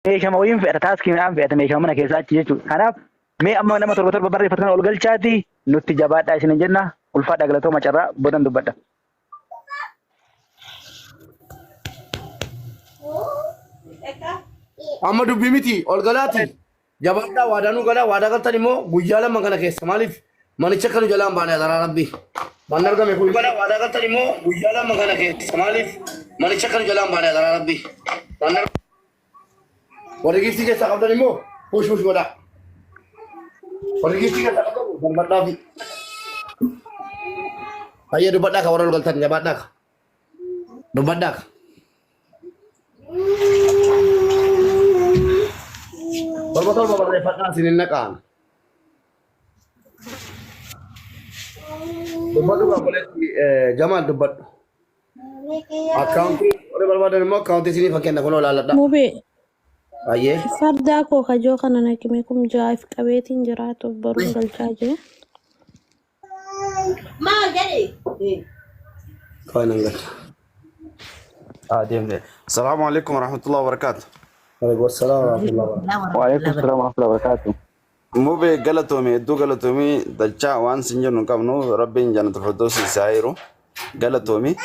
Meeshama wayiin fe'ata taaskii midhaan fe'ata meeshama mana keessaa achi jechuudha. Kanaaf mee amma nama torba torba barreeffatu kana ol galchaati nutti jabaadhaa isin jenna ulfaadhaa galatooma carraa boodan dubbadha. Amma dubbii miti ol galaati. Jabaadhaa waadaa nu galaa waadaa galtan immoo guyyaa lama kana keessa maaliif manicha akka nu jalaan baane adaraa rabbii. Manni argame kun galaa waadaa galtan immoo guyyaa lama kana keessa maaliif manicha akka nu jalaan baane adaraa rabbii. Manni Warri giiftii keessaa qabdan immoo push push godhaa. Warri giiftii keessaa qabdan darbadhaa fi. Baay'ee dubbadhaa ka warra ol galtan jabaadhaa ka. Dubbadhaa ka. Torba torba barreeffadhaa isin hin naqaan. Dubbadhu obboleetti Jamaal dubbadhu. Akkaawuntii warri barbaadan immoo akkaawuntii isiniif kenna kunoo ilaalladhaa. Mubee Baay'ee. fardaa koo kajoo kana naqime kum ja'a if qabeetiin jiraatu boruun galchaa jee. Maal jedhe? Kawai nan galcha. Ah, deemte. Salaamu alaikum warahmatullahi wabarakatuh. Waalaikum salaam warahmatullahi wabarakatuh. Waalaikum salaam warahmatullahi wabarakatuh. Mubee galatoomi hedduu galatoomi dachaa waan sin jennu hin qabnu rabbiin jannata firdoosi si haa hiru galatoomi.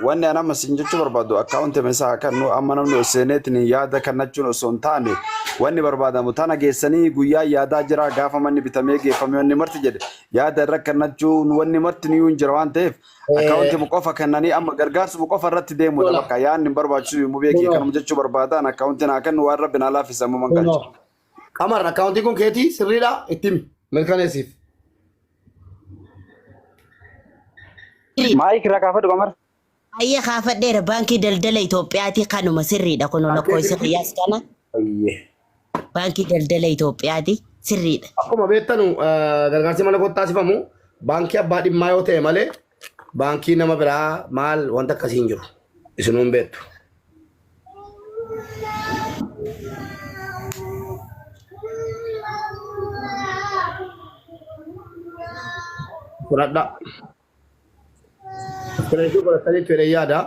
Wanni an amma sin jechuu barbaadu akkaawunti isaa kan nu amma namni ol seeneetiin yaada kennachuun osoo hin taane wanni barbaadamu tana geessanii guyyaa yaadaa jira gaafa manni bitamee geeffame wanni marti jedhe yaada irra kennachuun wanni marti niyyuu hin jira waan ta'eef akkaawunti qofa kennanii amma gargaarsuma qofa irratti deemuudha Tola. bakka yaadni hin barbaachisu mubee kee Kunoo. kanuma jechuu barbaadan akkaawunti naa kennu waan rabbi naa laaffise ammuman galcha. Kunoo. Qamar akkaawuntiin kun keetii sirriidha itti himi mirkaneessiif. Maayik irraa kaafadhu Qamar. Ayyee kaafadheera baankii daldala Itoophiyaati kanuma sirriidha kun lakkoofsa kiyyaas kana Ayyee. baankii daldala Itoophiyaati sirriidha. Akkuma beektanu gargaarsi mana kootti taasifamu baankii abbaa dhimmaa yoo ta'e malee baankii nama biraa maal wanta akkasii hin jiru. Isinuu hin beektu. Fudhadhaa. Ispireeshii godhatanii itti jedhee yaada.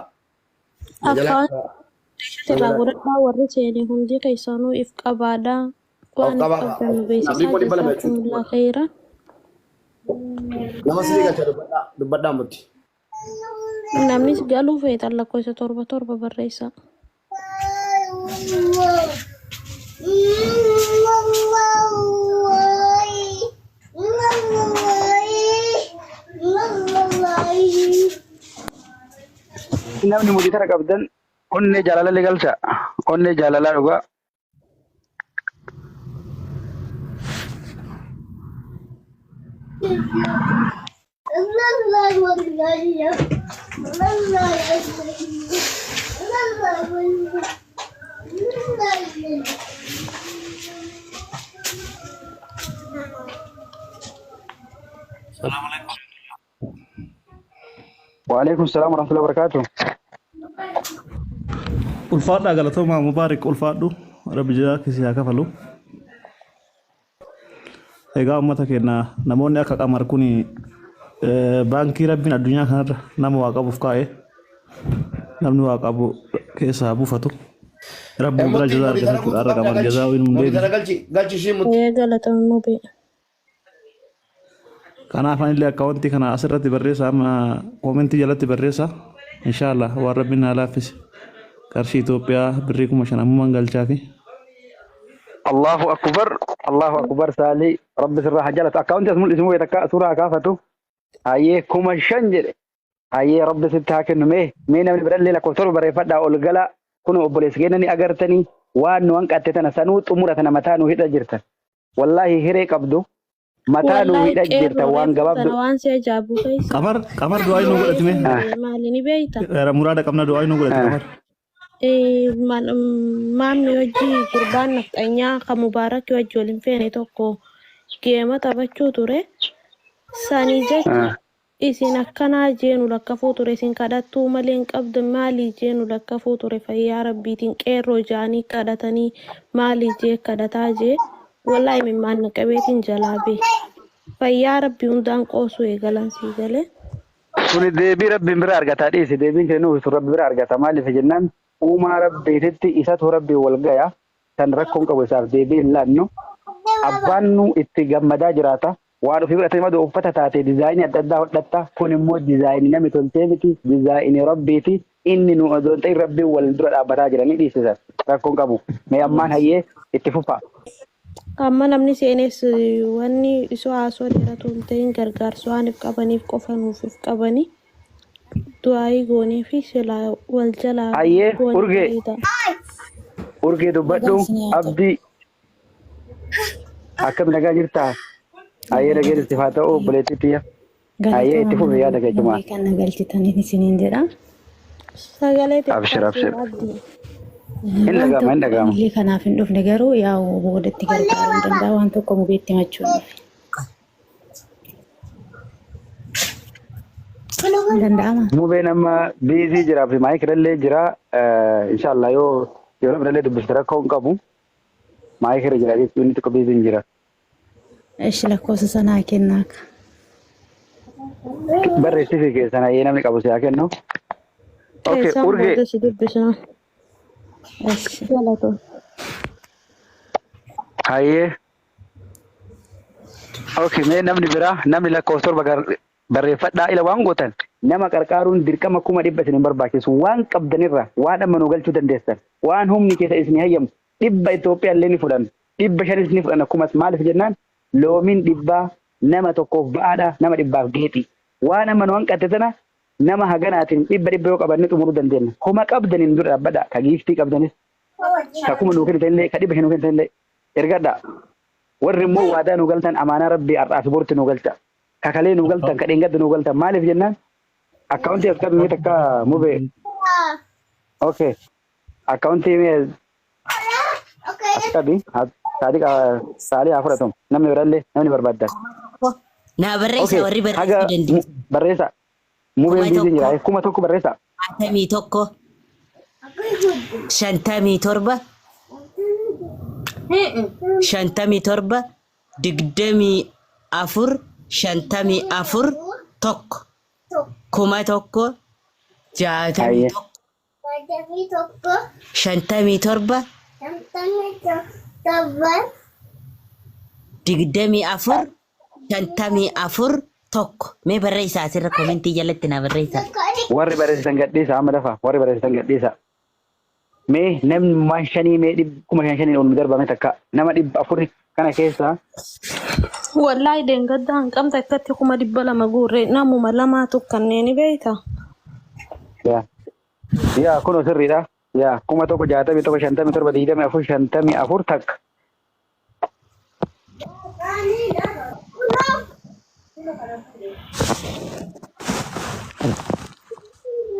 Na jalaa Akkaawuntii irraa godhadhaa warri seene hundi keessanuu if qabaadhaa. of Waan if qabaa. qabdan nu Namni beeksisaa kuma 200 jechuudha. jazaakumullaa khayran. Nama sirrii galcha dubbadhaa dubbadhaa mutti. Namnis galuu feetan lakkoofsa torba torba barreessaa. Namni mudii qabdan onnee jaalala illee galcha. Onnee jaalalaa dhugaa. Waalaikum salaam warahmatullahi wabarakatuh. Ulfaadhaa galatoomaa Mubaarik ulfaadhu rabbi jazaa kee si haa kafalu. Egaa uummata keenya namoonni akka qamar kun baankii rabbiin addunyaa kanarra nama waa qabuuf kaa'e namni waa qabu keessaa haa buufatu. Rabbiin bira Mutti jazaa monitara argata jechuudha. guutuu Har'a qabda qamar galchi. jazaa wayii nuun Monitara deebisu. galchi galchi ishii mutti. Ee galatoomi mubee. Kanaaf anillee akkaawuntii kana asirratti barreessa amma koomentii jalatti barreessa. Inshaallah waan rabbiin naa laaffise. Qarshii Itoophiyaa birrii 5,000 ammumaan galchaafi. Allahu akbar Allahu akbar saalii rabbi sirraa haa jaalatu akkaawunti as mul'isu mubee takka suuraa haa kaafatu hayyee 5,000 jedhe hayyee rabbi sitti haa kennu mee mee namni birallee lakkoofsa torba barreeffadhaa ol gala kun obboleessa keenya ni agartanii waan nu hanqatte tana sanuu xumura tana mataa nu hidha jirtan Wallaahi hiree qabdu mataa nuu Wallaahi hidha jirta qeerroo waan reefuu gabaabdu. tana waan si ajaa'ibu keessa. Qamar qamar du'aa nu godhati mee. Reefuun ture maali ni beekta? Muraada qabna du'aa nu godhati qamar. Maammi wajji gurbaan nafxanyaa kan Mubaarakii wajji wal hin feene tokko geema taphachuu ture. Sanii jecha Isin akkanaa jee nu lakkafuu ture isin kadhattuu malee hin qabdan maalii jee nu lakkafuu ture fayyaa rabbiitiin qeerroo ja'anii kadhatanii maalii jee kadhataa jee wallaahi imimmaan na qabeetiin jalaa bee fayyaa rabbii hundaan qoosuu eegalan sii galee. Kuni deebii rabbiin bira argataa dhiisi deebiin kee nuuf sun rabbi bira argata maaliif jennaan Uumaa rabbiititti isatu rabbii wal gaya. Kan rakkoon qabu isaaf deebii hin laannu. Abbaan nu itti gammadaa jiraata. Waan ofii godhatee maduu uffata taate dizaayinii adda addaa hodhatta. Kun immoo dizaayinii namni tolchee miti. Dizaayinii rabbiiti. Inni nu odoo hin ta'in rabbiin wal dura dhaabbataa jira ni dhiisisan. Rakkoon qabu. Mee ammaan hayyee itti fufa. Amma namni seenes wanni isoo haasoo dheeratu hin ta'in gargaarsa waan if qabaniif qofa nuuf if qabanii du'aayii goonee fi silaa wal jalaa Hayyee goone urgee bareeda. urgee dubbadhu Nagaan isinii haa ta'u. abdii akkam nagaa jirtaa? Hayyee nageen itti haa ta'u obboleettii tiyya. Hayyee Galatooma itti fufi mana yaada kee cimaa. mubee kan na galchitaniin isiniin jedha. Sagalee Abshir xiqqaa abshir. seera abdii. Hin Waan dhaga'ama tokko hin dhaga'ama. anillee kanaaf hin dhufne garuu yaa'u boodatti gargaaruu hin danda'a waan tokko mubeetti himachuun dhufe. Hin danda'ama? Mubeen amma biizii jira fi maayikirallee jira. Inshaallah yoo yeroo birallee dubbiste rakkoo hin qabu. Maayikirra jira jechuun inni xiqqoo biiziin jira. Ishi lakkoofsa sanaa kennaa akka. Barreessifii keessan hayyee namni qabu si haa kennu. Okay, Keessaan urgee booda si dubbisna. Ishi. Galatoon. hayyee. Okay, mee namni biraa namni lakkoofsa torba barreeffadhaa ila waan gootan nama qarqaaruun dirqama 100,000 isin hin barbaachisu waan qabdanirra waan amma nu galchuu dandeessan waan humni keessa isin hayyamu 100 Itoophiyaa illee ni fudhan 500 ni fudhan akkumas maaliif jennaan loomiin dhibbaa nama tokkoof ba'aadha nama dhibbaaf geexi waan amma nu hanqatte tana nama haganaatiin dhibba dhibba yoo qabanne xumuruu dandeenya homa qabdaniin dura dhaabbadha ka giiftii qabdanis ka kuma nuu kennitanillee ka 500 nuu kennitanillee ergadha warri immoo waadaa nuu galtan amaanaa rabbii har'aa fi borti nuu galcha kakalee nuu galtan ka dheengadda nuu galtan maaliif jennaan akkaawuntii as qabimee takka mubee okay akkaawuntii mee as qabi saadiqa saalii haa fudhatamu namni birallee namni barbaaddan Naa barreessaa okay warri haga barreessuu dandeessu. barreessa mubeen Kuma biiziin jira tokko 1000 barreessa 61 57 57 24 54 1 1000 hayyee 61 57 24 54 1 mee barreessaa asirra komentii jalatti naa barreessaa. Warri barreessitan gadhiisa amma lafa warri barreessitan gadhiisa. Mee namni waan shanii mee 5,000 ol nu darbame takka nama 400 kana keessa Wallaahi deengadda hanqamta akkatti 200,000 guurre namuma lamaatu kanneen beeyta. Yaa yaa kunoo sirriidha. Yaa 1000 61 57 24 54 takka.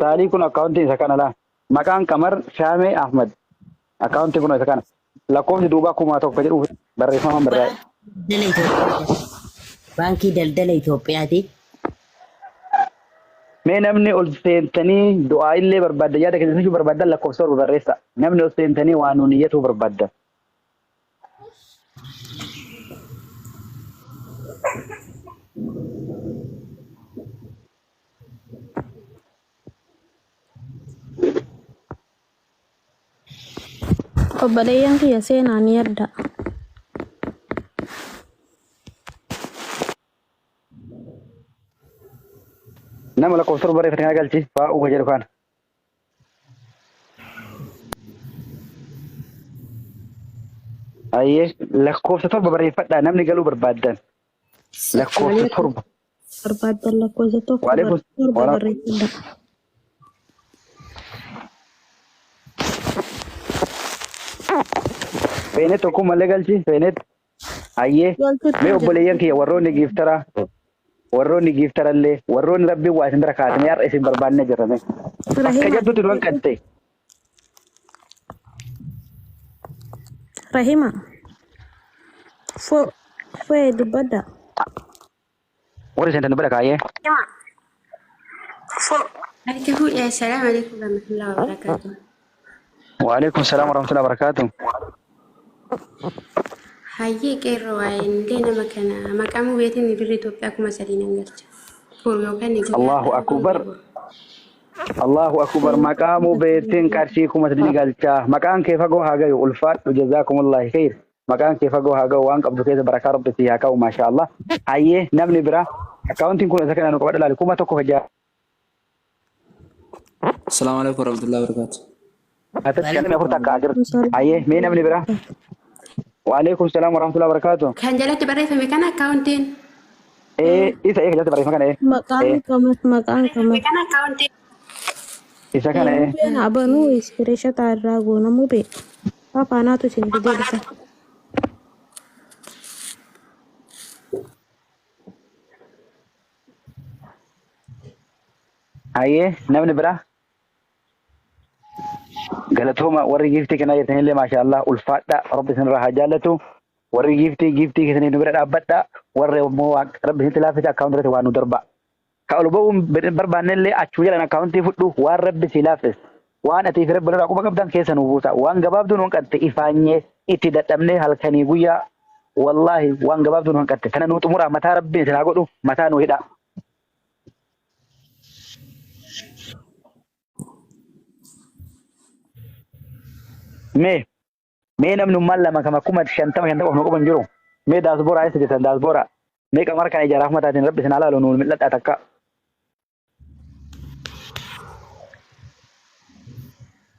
Saalii kun akkaawuntiin isa kana laa. Maqaan Qamar Shaamee Ahmad. Akkaawuntiin kun isa kana. Lakkoofsi duubaa 1000 jedhu barreeffamaan barraa'e. Daldala Itoophiyaa. Baankii Daldala Itoophiyaati. Mee namni ol seentanii du'aa illee barbaadda yaada keessa jechuu barbaaddan lakkoofsa torba barreessa. Namni ol seentanii waa nuun iyyatuu barbaaddan. Obboleeyyan kiyya seenaa ni adda. Nama lakkoofsa torba barreeffate kana galchi faa'uu ka jedhu kana. Ayyee lakkoofsa torba barreeffadhaa namni galuu barbaaddan. Lakkoofsa torba. Barbaaddan lakkoofsa tokko Waalaikum torba wala barreeffadha. Feenet tokkummallee galchi feenet. Ayyee Galchuutti mee hin jira. obboleeyyan kiyya warroonni giiftara warroonni giiftarallee warroonni rabbiin waa isin bira kaasne har'a isin barbaanne jirra mee. Bakka Rahima jabduutti nu hanqatte. Rahima fo fo'ee dubbadha. Warri seentan dubbadha kaayyee. Harka fuudhee assalaamu alaikum warahmatullahi wabarakatuh. Waalaikum salaam warahmatullahi wabarakatuh. Hayyee qeerroo waa'een illee nama kana maqaa mubeetiin birri Itoophiyaa 3,000 nan galcha. Boru yookaan guyyaa Allahu har'aa akbar. boru. Allahu akbar maqaa mubeettiin qarshii 3000 galchaa. Maqaan kee fagoo haa gayu ulfaadhu jazaakumullahi khayr. Maqaan kee fagoo haa gahu waan qabdu keessa barakaa rabbi sii haa ka'u maasha Allah. Hayyee namni biraa akkaawuntiin kun isa kana nu qabadha laali 1000 Assalamu alaikum warahmatullahi wabarakatuh. 54 takka asirratti. Hayyee mee namni biraa. Waalaikum salaam warahmatullahi wabarakatuh. Kan jalatti barreeffame kana akkaawuntiin. Ee isa ee jalatti barreeffama kana ee. Maqaan Ee kamar maqaan kamar. Kana akkaawuntiin. isa kana ee. Mubeen abanuu iskireeshataa irraa goona mubee. Afaanaatu isin fidee dhufa. Hayyee namni biraa. Galatooma warri giiftii kennaa jirtanillee maasha Allah ulfaadha rabbi isinirraa haa jaallatu. Warri giiftii giiftii keessanii nu bira dhaabbadha. Warri immoo rabbi isinitti laaffise akkaawuntii irratti waa nu darba. Ka ol ba'uun barbaannellee achuma jalaan akkaawuntii fudhu waan rabbi sii laaffise. Waan atii fi rabbi walirraa quba qabdan keessa nu buusa. Waan gabaabduu nu hanqatte ifaanyee itti dadhabnee halkanii guyyaa wallaahi waan gabaabduu nu hanqatte. Kana nu xumuraa mataa rabbiin isin haa godhu mataa nu hidhaa. Mee mee namnummaan lama kama 50,000 50 of nu qaban jiru. Mee daasbooraa eessa jirtan daasbooraa. Mee qamara kana ijaaraaf mataatiin rabbi isin haa laalu nuun mil'adhaa takka.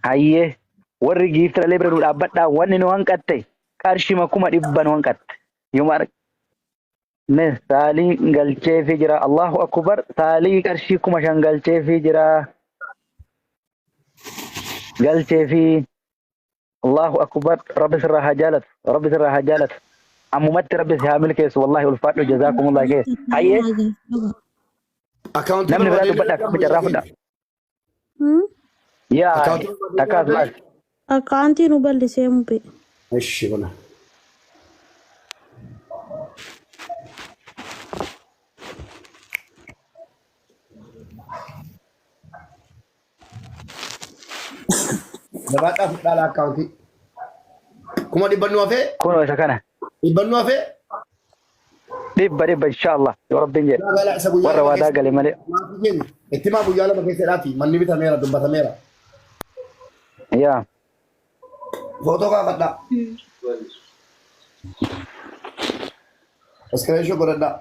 Hayyee warri giiftiralee bira nu dhaabbadhaa wanni nu hanqatte qarshima 100,000 nu hanqatte. Yooma mee saalii galcheefii jira Allahu akbar saalii qarshii 5,000 galcheefii jira galcheefii Allahu akbar rabbi sirraa haa jaalatu rabbi sirraa haa jaalatu ammumatti rabbi si haa milkeessu wallahi ulfaadhu jazaakumullah kee hayyee Akkaawuntii namni biraa barbaadee dubbadha akkuma carraa fudha yaa Akkaawuntii barbaadee takkaas baas Akkaawuntii nu bal'isee mubee. Ishi kuna. Gabaadhaa fudhaa akkaawuntii. 100,000 nu hafee kunoo isa kana 100 nu hafee 100 inshaallah yoo rabbiin jedhe magaalaa isa guyyaa warra lama waadaa keessa gale malee maatii keenya itti maa guyyaa lama keessadhaati manni bitameera dubbatameera. yaa Footoo kaafadhaa. Iskiriinshoo godhadhaa.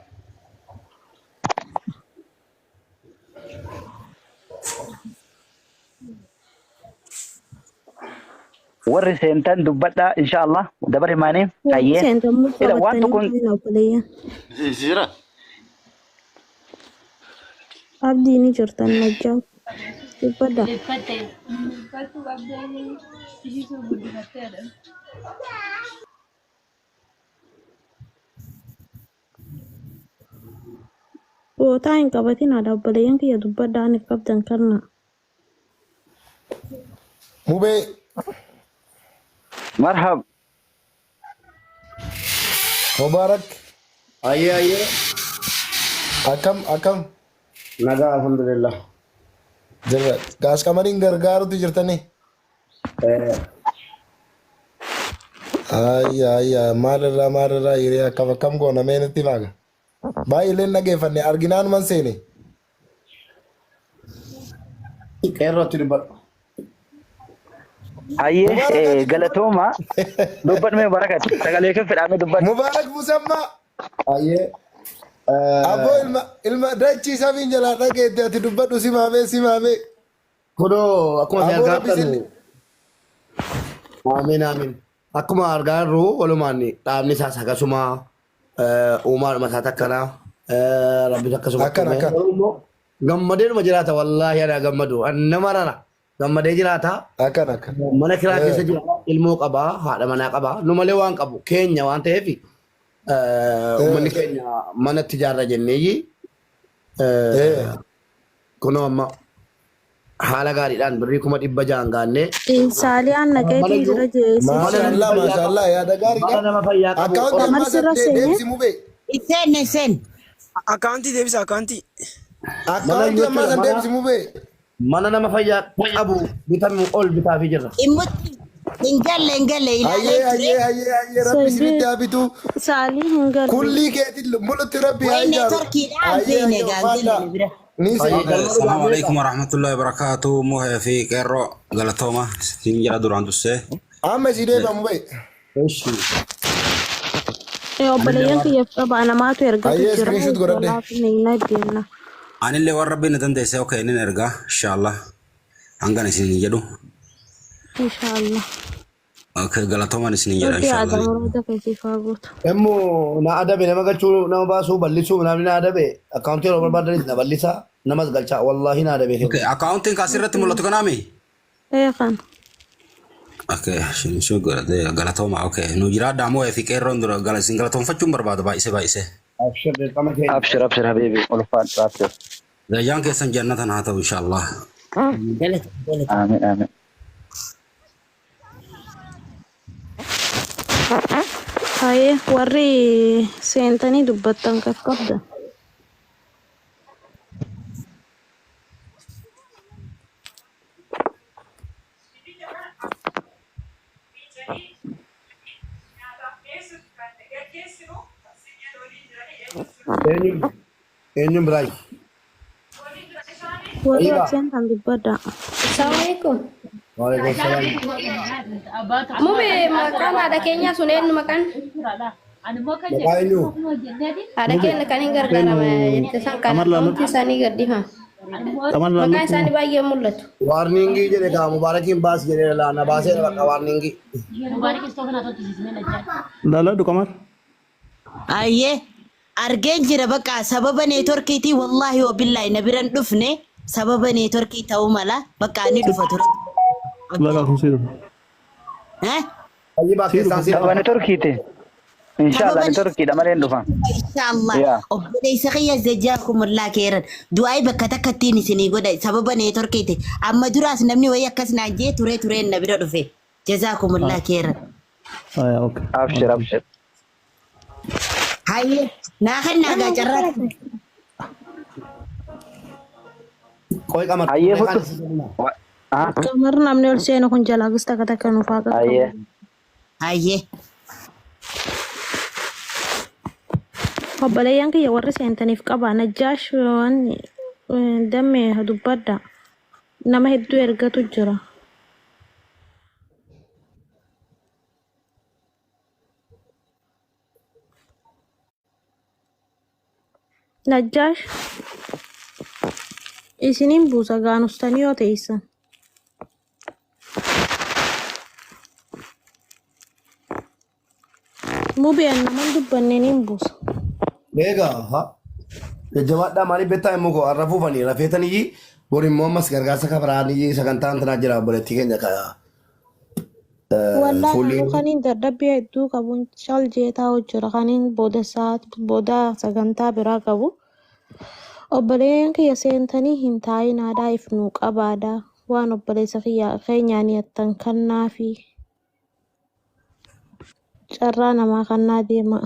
Warri seentan dubbadhaa inshaallah dabare maanii Warri hayyee seentan immoo ila waan qabatanii tokkoon seenaa obboleeyyan. Jira. Abdii ni jirtan najjaa. Dubbadhaa. Bootaa hin qabatin haadha obboleeyyan kiyya dubbadhaa aniif qabdan karnaa. Mubee marhab Mubarak Ayyee ayyee. akkam akkam Nagaa alhamdulillah. jirra gaas qamariin gargaarutti jirtanii. Ayya ayya maalirraa maalirraa hiree akkam akkam goona mee nutti maaga. Baay'eeleen dhageeffanne arginaanuman seene. Qeerrootti dubbadhu. Hayyee Mubarak ati galatooma dubbadhu mee Mubarakat sagalee kee fedhaamee dubbadhu. Mubarak Musammaa Ayyee. abboo ilma ilma dachii samiin jalaa dhageette ati dubbadhu simaamee simaamee. Kunoo akkuma isin Aboo argaa rabbi jirtan isin Amiin amiin. Akkuma argaa jirru walumaan dhaabni isaas akkasuma uumaadhuma isaas akkana rabbis akkasuma akkana uume. akkana. Garuu immoo gammadeedhuma jiraata wallaahi ana gammadu an nama rara gammadee jiraata. Akkana akkana. Mana kiraa keessa jira ilmoo qaba haadha manaa qaba nu malee waan qabu keenya waan ta'eef uummanni keenya manatti ijaarra jenneeyyi kunoo amma haala gaariidhaan birrii 600,000 gaannee Saaliyaan mana naqeetiin iyyuu jira jeessi. mana Maashaallah nama fayyaa qabu maashaallah yaada mana gaariidha. nama fayyaa qabu Akkaawuntii ol Qamar ammaa sirra san seenee deebisi mubee. Iseen iseen. Akkaawuntii deebisa akkaawuntii. mana Akkaawuntii iyyuu ammaa jechuudha san mana deebisi mubee. mana nama fayyaa qabu bitamu ol bitaafii jirra. Dhimmutti hin galle hin galle Hayyee ilaalee ture. hayyee hayyee hayyee rabbi isinitti Sirbi haa bitu. saalii hin galle. Kullii keetiin mulutti rabbi haa Wayi ijaaru. neetworkiidhaan Hayyee beekne hayyee egaa hin galle ulfaadhaa. nu bira. Ni Hayyee seena. galma Assalamu dhugaa alaikum meeqa? warahmatullahi wabarakatuh. Muhee fi qeerroo galatooma siin jedha duraan dursee. Amma si deebi'amu bahe. Eshi. Anillee Obboleeyyan waan kiyyaaf qaba namaatu ergatu Hayyee jira screenshot godhadhe. walaaf ni deemna. anillee waan rabbiin na dandeesse okay nin ergaa inshallah hangan isin jedhu. Inshaallah. Okay galatoomaan isin jedha Rabbi inshallah. aadaa muraasa keessiif haa guutu. Immoo na adabe nama galchuu nama baasuu bal'isuu namni na adabe akkaawuntii yeroo barbaadanis na bal'isa namas galchaa wallaahi na adabe Okay akkaawuntiin kaasirratti mul'atu kanaami? Ee kana. Okay shinshu galatooma okay nu jiraadhaa muhee fi qeerroon dura isin galatoonfachuun barbaada baay'isee baay'isee. Abshir dirqama keenya. Abshir abshir habibi ulfaadhu abshir. Zayyaan keessan jannatan haa ta'u inshallah. Galata galata. Aamin aamin. Hayyee warri seentanii dubbattan qaqqabda. Eenyuun eenyuun biraa? Warri Tayyibaa. as seentan dubbadha. Assalamu alaikum. Waalaikum salaam. Mube maqaan haadha keenyaa sun eenyu maqaan? Maqaa eenyu? Haadha keenya kan hin gargaarama jette san kan Qamar laalladhu. akkaawuntii isaanii gadhiifama. Qamar Maqaan laalladhu. isaanii baay'ee mul'atu. Waarningii jedhe kaa mubaarakiin baas jedhee laa na baasee bakka waarningii. Laalladhu qamar. Ayyee argeen jira bakka sababa neetworkiitii wallaahi wabillaahi na biran dhufne sababa neetworkii ta'uu mala bakka ani dhufa ture. Laga kun sii dhufa. Eh? Tayyibaa Sii dhufa. keessaan sii Sababa dhufa. neetworkiiti. Inshallah Sababa neetworkiidha malee hin dhufa. Inshallah Yaa. obboleessa kiyya jazaakumullah khairan du'aayi bakka takka ittiin isinii godha sababa neetworkiiti amma duraas namni wayii akkas naan jee turee tureen na bira dhufe jazaakumullah khairan. Aya okay. Abshir abshir. Hayyee naa kennaa gaa carraa Qoy qamar. Hayyee Meeqaan fudhu. isin kenna? Ah Qamar namni ol seenu kun jalaa gis takka takka nuuf haa qaqqabu. hayyee. Hayyee. Obboleeyyan kiyya warri seentaniif qaba. Najjaash waan dammee dubbadha. Nama hedduu ergatu jira. Najjaash isiniin buusa gaanustanii yoo teessan. Mubeen naman dubbanne niin buusa. Egaa ha. Jajjabaadhaa maaliif beektaa immoo koo har'a fuufanii rafeetanii bor immoo ammas gargaarsa kabiraanii sagantaan tanaa jira obboleettii keenya ka Wallaahi fuulli anuu kaniin dadhabbii hedduu qabuun cal jee taa'u jira. Kaniin booda sa'aat booda sagantaa biraa qabu. Obboleeyyan kiyya seentanii hin taa'in aadaa if nuu qabaadha. Waan obboleessa kiyya keenyaan yattan kannaafi carraa namaa kannaa deema.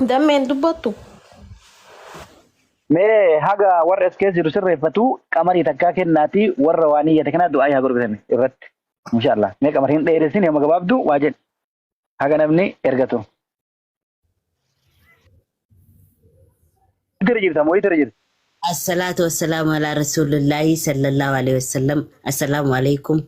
Dammeen dubbattu. Mee haga warra as keessa jiru sirreeffatu qamarii takkaa kennaati warra waan iyyate kanaa du'aa haa gurgurame irratti. Inshallah. Mee qamariin dheeressin yooma gabaabdu waa jedhe. Haga namni ergatu. Tira jirta moo tira jirta? Asalaatu wasalaamu alaa rasuulillahi sallallahu alaihi wasallam. Assalaamu alaikum.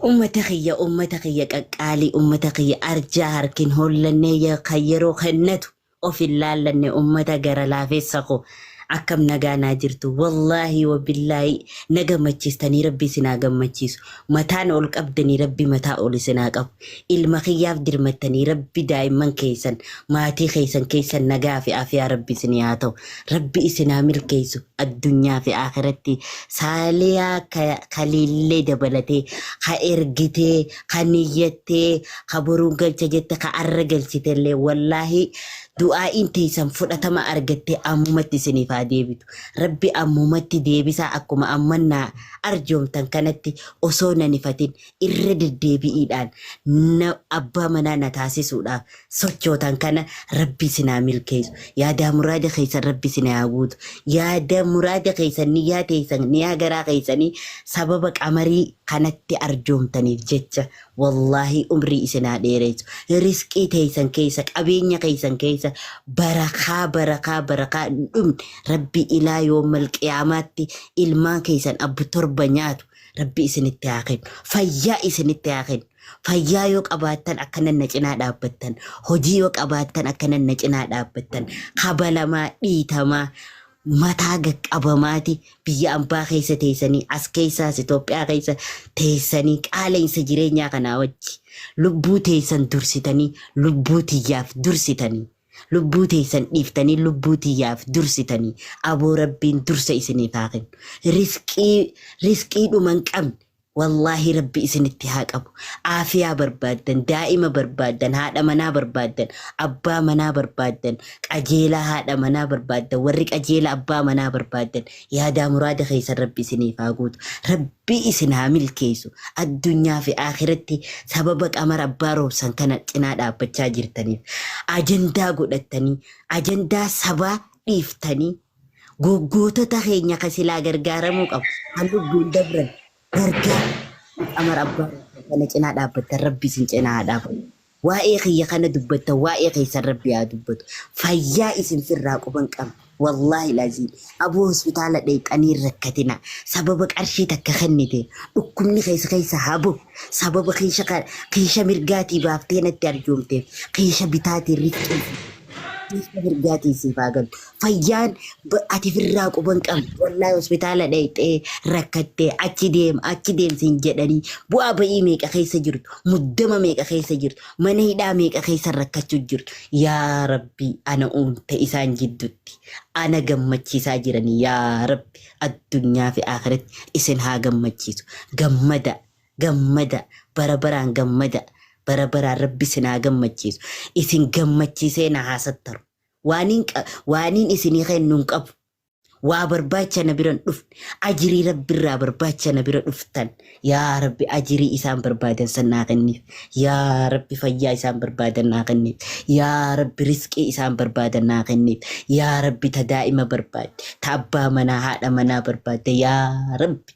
Ummata kiyya ummata kiyya qaqqaalii ummata kiyya arjaa harkin hollannee kan yeroo kennatu of hin laallanne ummata gara laafessa koo akkam nagaa naa jirtu wallaahi wabillaahi na gammachiistanii rabbi isin haa gammachiisu mataan ol qabdanii rabbi mataa ol isin haa qabu ilma kiyyaaf dirmattanii rabbi daa'imman keessan maatii keessan keessan nagaa fi afiyaa rabbi isin haa ta'u rabbi isin haa milkeessu addunyaa fi akhiratti saaliyaa kaliillee dabalatee ka ergitee ka niyyattee ka boruun galcha jette ka arra galchitellee wallaahi Du'aa'iin teessan fudhatama argattee ammumatti isiniif haa deebitu. Rabbi ammumatti deebisaa akkuma ammannaa arjoomtan kanatti osoo nan ifatin irra deddeebi'iidhaan na abbaa manaa na taasisuudhaaf sochootan kana Rabbi isin haa milkeessu. Yaadaa muraada keessan Rabbi isin haa guutu. Yaada muraada keessan niyyaa teessan niyyaa garaa keessanii sababa qamarii kanatti arjoomtaniif jecha wallaahi umrii isin haa dheeressu. Risqii teessan keessa qabeenya keessan keessa barakaa barakaa barakaa hin dhumne Rabbi ilaa yoomal qiyaamaatti ilmaan keessan abbu torba nyaatu Rabbi isinitti haa kennu. Fayyaa isinitti haa kennu. Fayyaa yoo qabaattan akkanan na cinaa dhaabbattan. Hojii yoo qabaattan akkanan na cinaa dhaabbattan. Kabalamaa, dhiitamaa, mataa gaqqabamaati biyya ambaa keessa teessanii as keessaas Itoophiyaa keessa teessanii qaala'insa jireenyaa kanaa wajji lubbuu teessan dursitanii lubbuu tiyyaaf dursitanii lubbuu teessan dhiiftanii lubbuu tiyyaaf dursitanii aboo Rabbiin dursa isiniif haa kennu. Risqii risqii dhuma hin qabne Wallaahi Rabbi isinitti haa qabu. Aafiyaa barbaaddan, daa'ima barbaaddan, haadha manaa barbaaddan, abbaa manaa barbaaddan, qajeelaa haadha manaa barbaaddan, warri qajeela abbaa manaa barbaaddan, yaadaa muraada keessan Rabbi isiniif haa guutu. Rabbi isin haa milkeessu. Addunyaa fi aakiratti sababa Qamar Abbaa Roobsan kana cinaa dhaabbachaa jirtaniif ajandaa godhattanii, ajandaa sabaa dhiiftanii Goggootota keenya ka silaa gargaaramuu qabu, kan lubbuun dabran gargaara. Qamar Abbaa Roobsan kana cinaa dhaabbattan Rabbi isin cinaa haa dhaabbatu. Waa'ee kiyya kana dubbattan waa'ee keessan Rabbi haa dubbatu. Fayyaa isin firraa quban qabna. Wallaahi laziim. Aboo hospitaala dheyxanii hin rakkatina. Sababa qarshii takka kennite dhukkubni keessa keessa haa bahu. Sababa kiisha kiisha mirgaatii baaftee natti arjoomteef kiisha bitaatiin rizqii Keessa mirgaatiin siif haa galu. Fayyaan ati firraa quba hin qabdu. Wallaahi hospitaala dhayxee rakkattee achi deem achi deem siin jedhanii bu'aa ba'ii meeqa keessa jirtu muddama meeqa keessa jirtu mana hidhaa meeqa keessa rakkachuu jirtu. Yaa Rabbi ana uumte isaan jiddutti ana gammachiisaa jiranii yaa Rabbi addunyaa fi akhiratti isin haa gammachiisu. Gammada Gammada bara baraan gammada bara baraan Rabbi isin haa gammachiisu. Isin gammachiisee na haa sattaru. Waaniin waaniin isinii kennu hin qabu. Waa barbaacha na bira hin dhufne. Ajirii Rabbi irraa barbaacha na bira dhuftan. Yaa Rabbi ajirii isaan barbaadan san naa kenniif. Yaa Rabbi fayyaa isaan barbaadan naa kenniif. Yaa Rabbi risqii isaan barbaadan naa kenniif. Yaa Rabbi ta daa'ima barbaadde, ta abbaa manaa haadha manaa barbaadde. Yaa Rabbi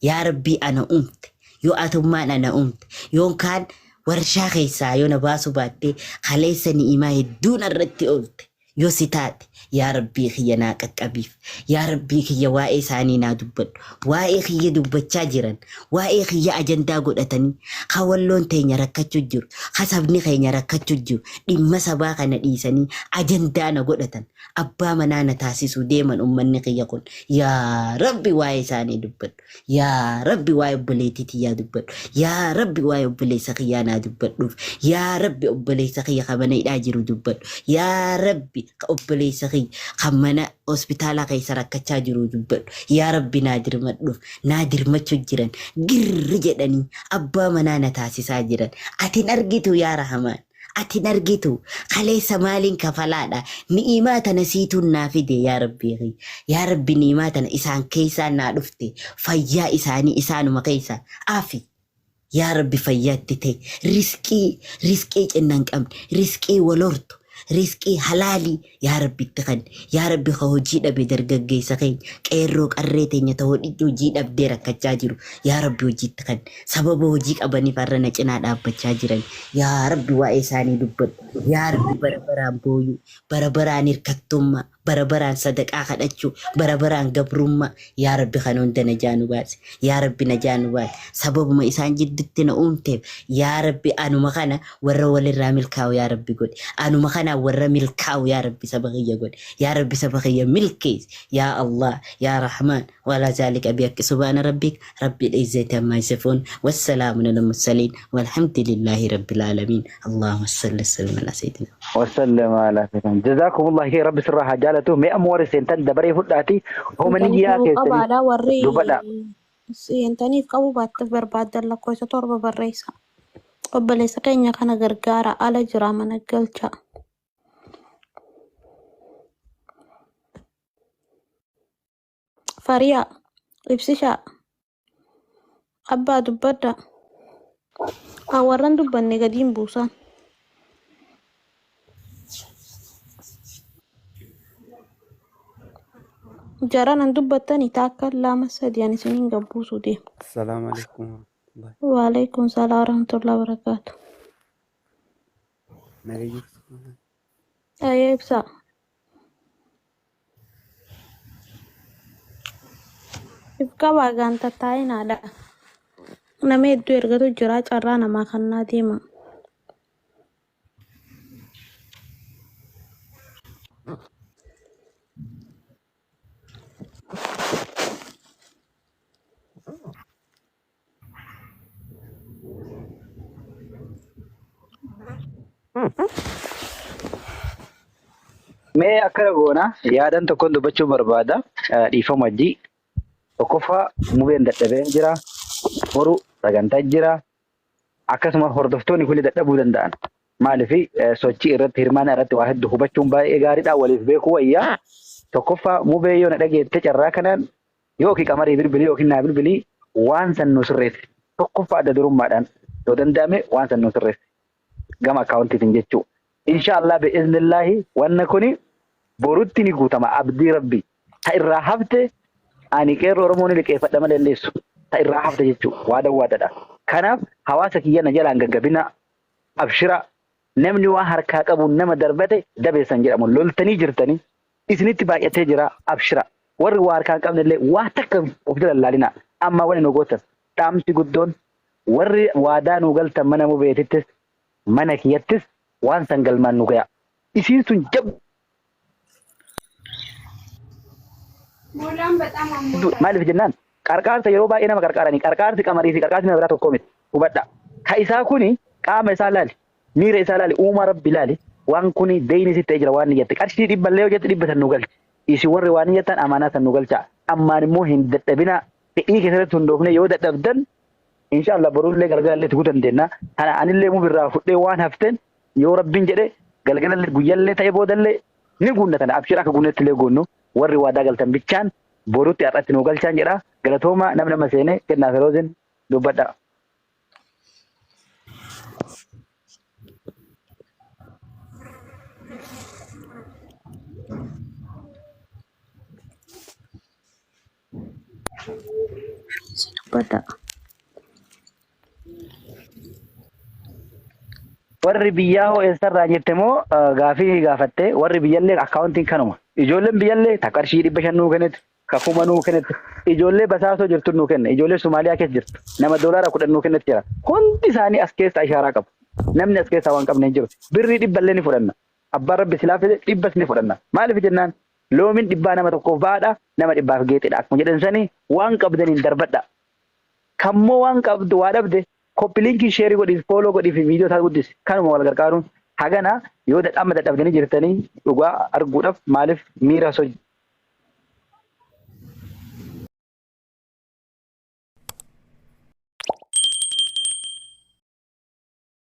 Yaa Rabbii ana uumte, yoo atummaan ana uumte, yoon kaan warshaa keessaa yoo na baasuu baattee kaleessa ni'imaa hedduu narratti oolte yoo si taate yaa Rabbii kiyya naa qaqqabiif. Yaa Rabbii kiyya waa'ee isaanii naa dubbadhu. Waa'ee kiyya dubbachaa jiran, waa'ee kiyya ajandaa godhatanii ka walloon teenya rakkachuu jiru, ka sabni keenya rakkachuu jiru, dhimma sabaa kana dhiisanii ajandaa na godhatan. Abbaa manaa na taasisuu deeman ummanni kiyya kun. Yaa Rabbi waa'ee isaanii dubbadhu. Yaa Rabbi waa'ee obboleettii tiyyaa dubbadhu. Yaa Rabbi waa'ee obboleessa kiyyaa naa dubbadhuuf. Yaa Rabbi obboleessa kiyya kan mana hidhaa jiru dubbadhu. Yaa Rabbi ka obboleessa kiyya kan mana hospitaalaa keessa rakkachaa jiru dubbadhu. Yaa Rabbi naa dirmadhuuf. Naa dirmachuu jiran. Girri jedhanii abbaa manaa na taasisaa jiran. Ati hin argitu yaa Rahamaan. Ati hin argitu kaleessa maaliin kafalaadha ni'imaa tana siituun naa fide yaa rabbii kiyya yaa rabbi ni'imaa tana isaan keessaa naa dhufte fayyaa isaanii isaanuma keessaa afi yaa rabbi fayyaatti ta'e risqii risqii cinna hin qabne risqii wal hortu risqii halaalii Yaa Rabbi itti kenni. Yaa Rabbi ka hojii dhabe dargaggeessa keenya qeerroo qarree teenya ta hojii dhabdee rakkachaa jiru yaa Rabbi hojii itti kenni. Sababa hojii qabaniif har'a na cinaa dhaabbachaa jiran. Yaa Rabbi waa'ee isaanii dubbadhu. Yaa Rabbi bara baraan booyuu, bara baraan hirkattummaa, bara baraan sadaqaa kadhachuu, bara baraan gabrummaa. Yaa Rabbi kana hunda najaa nu baasi. Yaa Rabbi najaa nu baasi. Sababuma isaan jiddutti na uumteef yaa Rabbi anuma kana warra walirraa milkaa'u yaa Rabbi godhi. Anuma kanaan warra milkaa'u yaa Rabbi saba kiyya godhi. Yaa Rabbi saba kiyya milkeessi. Yaa Allah yaa Rahmaan wala zaalika bihaqqi subhaana rabbik rabbil izzati ammaa yasifuun wassalaamun alal mursaliin walhamdulillaahi rabbil aalamiin. Allahumma salli sallim ala sayyidina. وسلم على سيدنا جزاكم الله خير ربي سرها حجالته مي أمور سنتن دبري فداتي هو من Seentaniif يا qabuu كيسني qabaadha warri دبدا seentaniif qabuu baatte barbaaddan lakkoofsa torba barreessa. Obboleessa keenya kana gargaara ala jira mana galcha. Fariyaa. Ibsishaa. Abbaa dubbadha. Kan warran dubbanne gadiin buusaan. Jaran an dubbattani taakka lama sadi ani isiniin gabbuusuu deema. السلام عليكم ورحمة الله. Waalaikum salaam warahmatullahi wabarakatuh. Naga jirtu? Ayee ibsaa. If qabaa gaanta taa'inaadha. Nama hedduu ergatu jira carraa namaa kannaa deema. Mee akkana goona yaadan tokkoon dubbachuu barbaada. Dhiifama wajjii. Tokkoffaa mubeen dadhabeen jira. Boru sagantaa jira. Akkasuma hordoftoonni kun dadhabuu danda'an. Maaliif sochii irratti hirmaannaa irratti waa hedduu hubachuun baay'ee gaariidha. Waliif beekuu wayyaa. Tokkoffaa mubee yoo na dhageette carraa kanaan yookiin qamarii bilbilii yookiin naa bilbilii waan san nu sirreessi. Tokkoffaa adda durummaadhaan yoo danda'ame waan san nu sirreessi. Gama akkaawuntiitiin jechuu. Inshaallah bi'iznillaahi wanna kuni borutti ni guutama abdii rabbi. Ta irraa hafte ani qeerroo Oromoo ni liqeeffadha malee hin dhiisu. Ta irraa hafte jechuu waada waadadha. Kanaaf hawaasa kiyya na jalaan gaggabina abshira namni waan harkaa qabu nama darbate dabeessan jedhamu loltanii jirtanii isinitti baay'atee jira abshira. Warri waa harkaa hin qabne illee waa takka of jala laalina. Amma wani nu gootan dhaamsi guddoon warri waadaa nu galtan mana mubeetittis mana kiyyattis waan san galmaan nu gaya. Isiin sun jabduudha. Maaliif jennaan qarqaarsa yeroo baay'ee nama qarqaaranii qarqaarsi qamarii fi qarqaarsi nama biraa tokko miti. Hubadha. Ka isaa kuni qaama isaa laali, miira isaa laali, uumaa rabbi laali. Waan kuni deyni sitti ta'ee jira waan ni jette. Qarshii dhibba illee yoo jette dhibba san nu galchi. Isin warri waan ni jettan amaanaa san nu galchaa. Ammaan immoo hin dadhabinaa. Fedhii keessatti hundoofne yoo dadhabdan inshallah borullee galgalallee itti guutuu dandeenya. Kana anillee mubirraa fudhee waan hafteen yoo rabbiin jedhe galgalallee guyyallee ta'e boodallee ni guunna tana abshir akka guunnetti illee guunnu warri waadaa galtan bichaan borutti har'atti nu galchaan jedha. Galatooma namni nama seene kennaa feroozin dubbadha. Dubbadha. Warri biyyaa hoo eessarraa jette moo gaafii gaafatte warri biyyallee akkaawuntiin kanuma. Ijoolleen biyyallee ta qarshii 500 nuu kennitu, ka 1000 nuu kennitu, ijoollee basaasoo jirtu nuu kenna, ijoollee Somaaliyaa keessa jirtu, nama doolaara 10 nuu kennitu jira. Hundi isaanii as keessa ishaaraa qabu. Namni as keessaa waan qabne hin jiru. Birrii dhibballee ni fudhanna. Abbaan rabbi silaa fide dhibbas ni fudhanna. Maaliif jennaan loomiin dhibbaa nama tokkoof ba'aadha, nama dhibbaaf geexidha. Akkuma jedhan sanii waan qabdaniin darbadha. Kammoo waan qabdu waa dhabde copy link share godhiif follow godhiif viidiyoo isaa guddisi. Kanuma wal gargaaruun hagana yoo amma dadhabdanii jirtanii dhugaa arguudhaaf maaliif miira sochii